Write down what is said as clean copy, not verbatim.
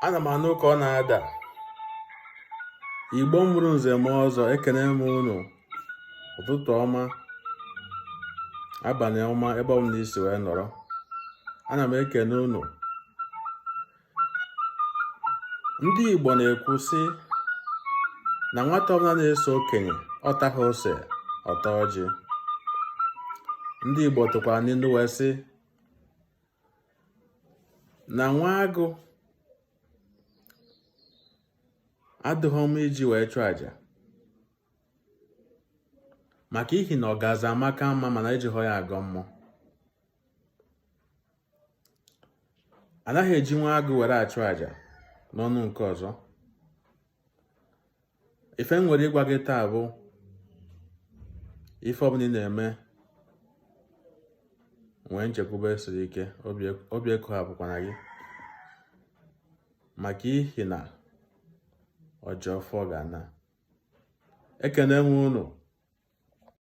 Ana m anụ ka ọ na-ada. Igbo mụrụ nze mụọ ọzọ, ekene m unu. Ụtụtụ ọma, abalị ọma, ebe ọbụla i si wee nọrọ, ana m ekene unu. Ndị Igbo na-ekwu sị na nwata ọbụla na-eso okenye, ọ taghị ose, ọ taa ọjị. Ndị Igbo tụkwara n'ilu wee sị na nwa agụ adịghị mma iji wee chụọ aja, maka ihi na ọgazi amaka mma mana ejighọ ya agọ mmụọ. Anaghị eji nwa agụ were achụ aja. N'ọnụ nke ọzọ, ife m nwere ịgwa gị taa bụ, ife ọbụla ị na-eme, nwee nchekwube siri ike, obi ekohapụkwana gị, maka ihi na ọjọọ ga-ana. Ekene m unu.